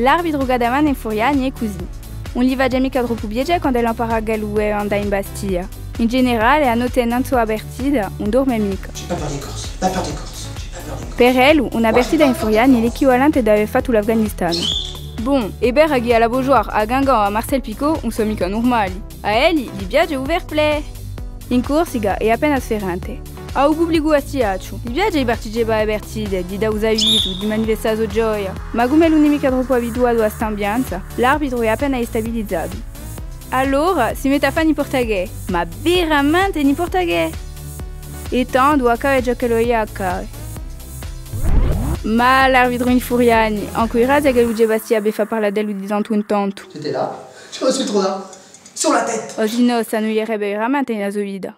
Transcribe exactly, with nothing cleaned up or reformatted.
L'arbitru chì dumanda in Furiani hè cusì. Ùn li face micca troppu piacè quand'ellu ampara ch'ellu deve andà in Bastia. In generale, a notte nanzu à a partita, ùn dorme micca. J'ai pas peur des Corses, pas peur des Corses, j'ai pas peur des Corses. Per ellu, una partita in Furiani hè l'equivalente d'avè fattu l'Afghanistan. Bon, hè vera chì à la Beaujoire, à Guingamp, à Marcel Picot, ùn sò micca nurmali. À elli li piace u fair play. In Corsica hè appena sferente. À u publicu bastiacciu li piace di participà à e partite, di dà u so avisu, di manifestà a so gioia, ma cum'ellu ùn hè micca troppu abituatu à st'ambienza, l'arbitru hè appena destabilizatu. Allora si mette à fà n'importa chè, ma veramente n'importa chè! È tandu accade ciò ch'ellu hà da accade. Ma l'arbitru in Furiani, ancu grazia ch'ellu ci hè Bastia per fà parlà d'ellu di tantu in tantu. J'étais là, je me suis trop là, sur la tête. O sinnò, s'annuierebbe veramente in a so vita.